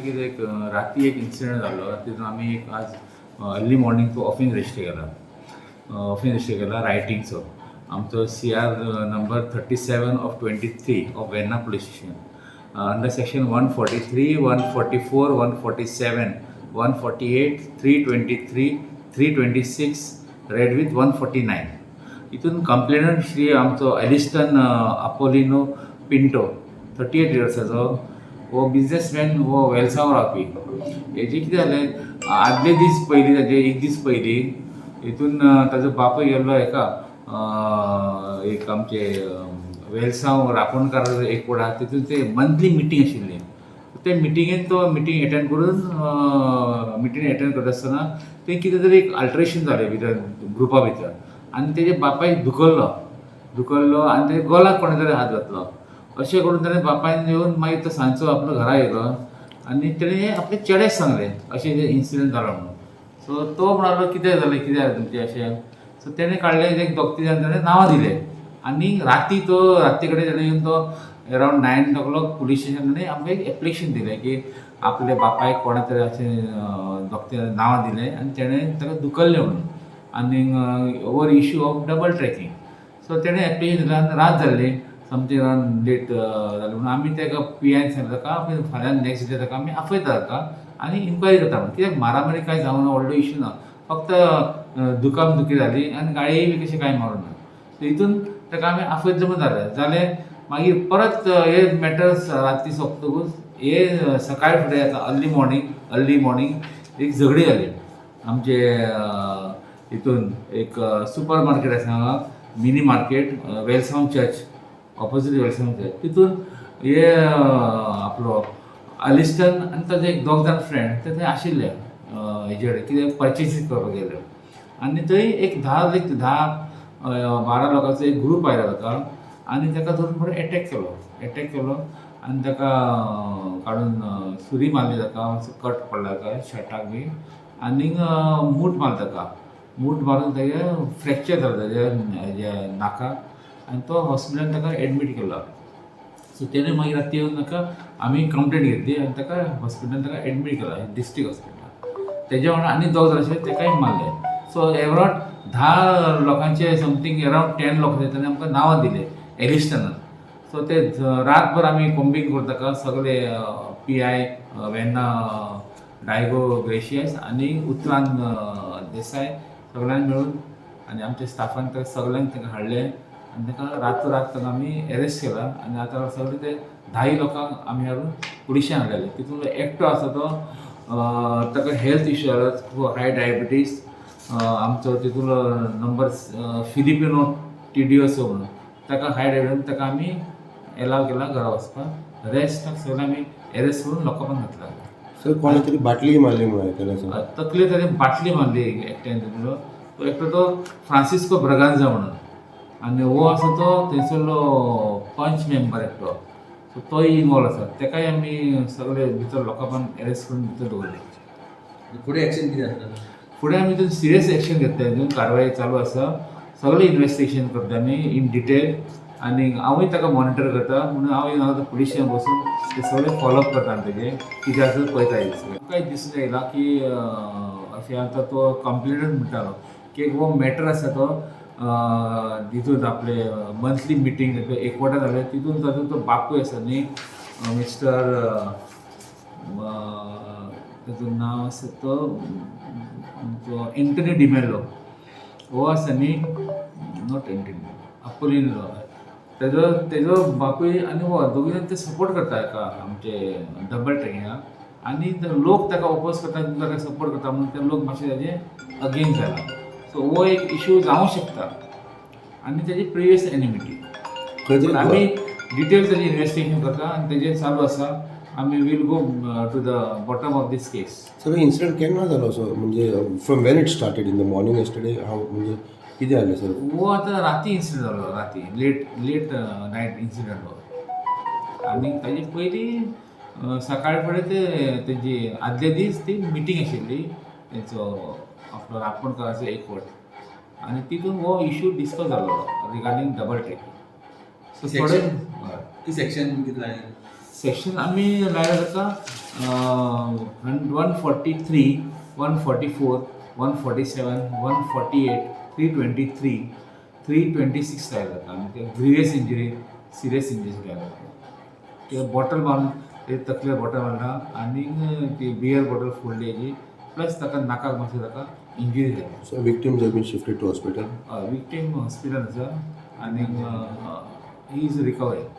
कितें एक राती एक इन्सिडंट जाल्लो. तितून आमी एक आज अर्ली मॉर्निंग तो ऑफिस रजिस्टर केला, ऑफिस रजिस्टर केला रायटिंगचो आमचो CR number 37 of 23 of Verna police station under section 143, 144, 147, 148, 323, 326 read with 149. हितून कंप्लेनंट श्री आमचो एलिस्टन अपोलिनो पिंटो, 38 इयर्साचो. हो बिजनेसमॅन, हो वेलसांव रावपी. हेजे कितें जालें, आदले दीस पयलीं, ताजे एक दीस पयलीं हितून ताजो बापूय गेल्लो हेका एक आमचे वेलसांव रापोणकार एक वडा, तितून ते मंथली मिटींग आशिल्ली. ते मिटिंगेन तो मिटींग एटेंड करून, मिटींग एटेंड करता आसतना ते कितें तरी एक अल्टरेशन जालें भितर, ग्रुपा भितर, आनी तेजे बापायक धुकल्लो धुकल्लो आनी तेजे गोलाक कोणें तरी हात घातलो. अशें करून ताणें बापायन येवन मागीर तो सांजचो आपलो घरा येयलो आनी तेणें आपले चेड्याक सांगलें, अशें इन्सिडंट जालो म्हणून. सो तो म्हणालो, कितें जालें, कितें जालें तुमचें अशें? सो तेणें काडलें एक दोग तीग जाण, ताणें नांवां दिलें. आनी राती तो राती कडेन तेणें येवन तो around 9 o'clock police station ताणें आमकां एक एप्लिकेशन दिलें की आपल्या बापायक कोणा तरी अशें दोग तीग नांवां दिलें आनी तेणें ताका धुकल्लें म्हणून आनी over issue of double tracking. So तेणें एप्लिकेशन दिलें आनी रात जाल्ली, समथींग अरावंड लेट जालें म्हणून आमी ताका पी आयन सांगलें, ताका आमी फाल्यां नेक्स्ट डे ताका आमी आपयता ताका आनी इन्क्वायरी करता म्हणून. कित्याक मारामारी कांय जावना, व्हडलो इशू ना, फक्त दुखामदुखी जाली आनी गाळी बी कशें कांय मारूं ना. सो हितून ताका आमी आपयतले म्हूण जालें जालें. मागीर परत हे मॅटर राती सोंपतकूच हे सकाळी फुडें आतां अर्ली मॉर्निंग एक झगडी जाली आमचे हितून. एक सुपर मार्केट आसा हांगा, मिनी मार्केट, वेलसांव चर्च ऑपोजीट, वेलसांव चर्च, तितून हे आपलो अलिस्टन आनी ताजे एक दोग जाण फ्रेंड ते थंय आशिल्ले, हेजे कडेन कितें पर्चेसीस करपाक गेल्ले. आनी थंय एक 10, एक 10-12 लोकांचो एक ग्रूप आयला ताका आनी ताका धरून बरो एटॅक केलो, एटॅक केलो आनी ताका काडून सुरी मारली. ताका मातसो कट पडला ताका शर्टाक बी आनीक मूठ मारलो ताका. मूठ मारून तेगे फ्रॅक्चर जालो तेजे हेजे नाकाक आनी तो हॉस्पिटलान ताका एडमीट केलो. सो तेणे मागीर राती येवन ताका आमी कंप्लेंट घेतली आनी ताका हॉस्पिटलान ताका एडमीट केला, डिस्ट्रिक्ट हॉस्पिटलान. तेज्या वांगडा आनी दोग जाण आशिल्ले, तेकाय मारले. सो एरावंड 10 लोकांचे, समथींग अरावंड 10 लोकांचे ताणें आमकां नांवां दिले एलिस्टनान. सो ते रातभर आमी कोम्बिंग करून ताका सगळे P I Verna Diego gracious आनी उतरान देसाय सगळ्यांनी मेळून आनी आमच्या स्टाफान ताका सगळ्यांक ताका हाडले आनी ताका रात रात ताका आमी एरेस्ट केला. आनी आतां सगळे ते धाय लोकांक आमी हाडून पुलिशेन हाडलेले. तितून एकटो आसा तो ताका हेल्थ इश्यू जाला, हाय डायबिटीज. आमचो तितून नंबर फिलिपिनो टिडियोसो म्हणून, ताका हाय डायबिटीज, ताका आमी एलाव केला घरा वचपाक. रेस्ट सगळे आमी एरेस्ट करून लॉकअपान घातला. सर, कोणा तरी बाटली मारली म्हणून आयकलें सर. तकलेर ताणें बाटली मारली एकट्यान. तितूंतलो तो एकटो तो फ्रांसिस्को ब्रगांजा म्हणून आनी हो आसा तो थंयसरलो पंच मेंबर एकटो, सो तोय इनवॉल्व आसा. तेकाय आमी सगळे भितर लॉकअपान एरेस्ट करून भितर दवरले. फुडें एक्शन कितें आसता? फुडें आमी तितून सिरियस एक्शन घेतले. तितून कारवाय चालू आसा. सगळें इन्वेस्टिगेशन करता आमी इन डिटेल आनी हांवूय ताका मॉनिटर करता म्हणून हांव येवन आतां पुलीस स्टेशन बसून ते सगळें फॉलोअप करता आनी तेजें कितें आसा पळयता. हे सगळें काय दिसून येयला की अशें आतां तो कंप्लेनंट म्हणटालो की एक हो मॅटर आसा तो तितून आपले मंथली मिटींग एकवटा जाले, तितून ताजो तो बापूय आसा न्ही, मिस्टर, ताजो नांव आसा तो आमचो एंटनी डिमेलो हो आसा न्ही, not Antony, अपोलिनो, तेजो बापूय आनी हो दोगूय जाण ते सपोर्ट करता हेका आमचे डबल ट्रॅकिंगाक आनी ते लोक ताका ओपोज करता, ताका सपोर्ट करता म्हणून ते लोक मातशे ताजे अगेन्स्ट जाला. सो हो एक इशू जावंक शकता आनी तेजी प्रिवियस एनिमिटी. खंय तरी पूण आमी डिटेल ताजें इन्वेस्टिगेशन करता आनी तेजें चालू आसा. आमी will go to the bottom of this case. Sir, incident केन्ना जालो असो, म्हणजे from when it started in the morning yesterday, हांव म्हणजे कितें जालें सर? हो आतां राती इन्सिडंट जालो, राती लेट लेट नायट इन्सिडंट हो. आनी ताजे पयलीं सकाळ फुडें ते तेजी आदले दीस ती मिटींग आशिल्ली तेंचो आपलो रापणकाराचो एकवट आनी तितून हो इशू डिस्कस जालो रिगार्डींग डबल ट्रॅकिंग. सो थोडे ती सेक्शन कितें लायन? सेक्शन आमी लायला ताका 143, 144, 147, 148, 323, 326 लायला ताका. आनी ते ग्रिवियस इंजरी, सिरियस इंजरी लायला ताका. ते बॉटल मारून, ते तकलेर बॉटल मारला आनी ती बियर बॉटल फोडली हेजी, प्लस ताका नाकाक मातशें ताका इंजरी जाली. So victims have been shifted to hospital? Victim hospital आसा आनी he is recovering.